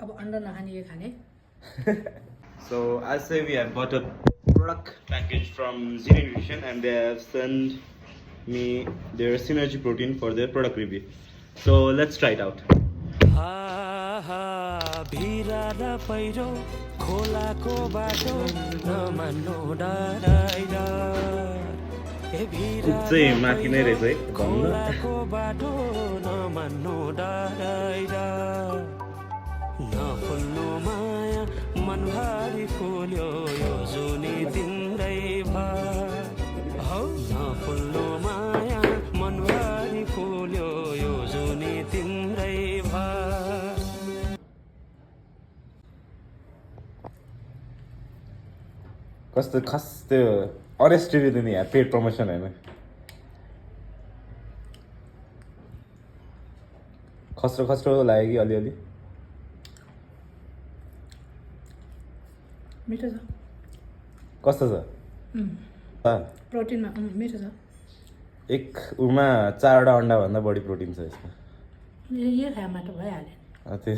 अब अन्डा नखाने के खाने So as say we have got a product package from Zero Nutrition and they have sent me their synergy protein for their product review. So let's try it out. भिराला पहिरो खोलाको बाटो नमान्नु डराइरा ए चाहिँ माथि नै रहेछ है खोलाको बाटो नमान्नु डराइरा नफुल्नु माया मनभरि फुल्यो यो जुनी तिम्रै हौ नफुल्नु माया मनभरि फुल्यो यो जुनी तिम्रै कस्तो खास त्यो अरेस्ट रिभ्यू दिने यहाँ पेड प्रमोसन होइन खस्रो खस्रो लाग्यो कि अलिअलि मिठो छ कस्तो छ प्रोटिनमा मिठो छ एक उमा 4वटा अन्डाभन्दा बढी प्रोटिन छ यसमा यो खायो माटो भइहाल्यो त्यो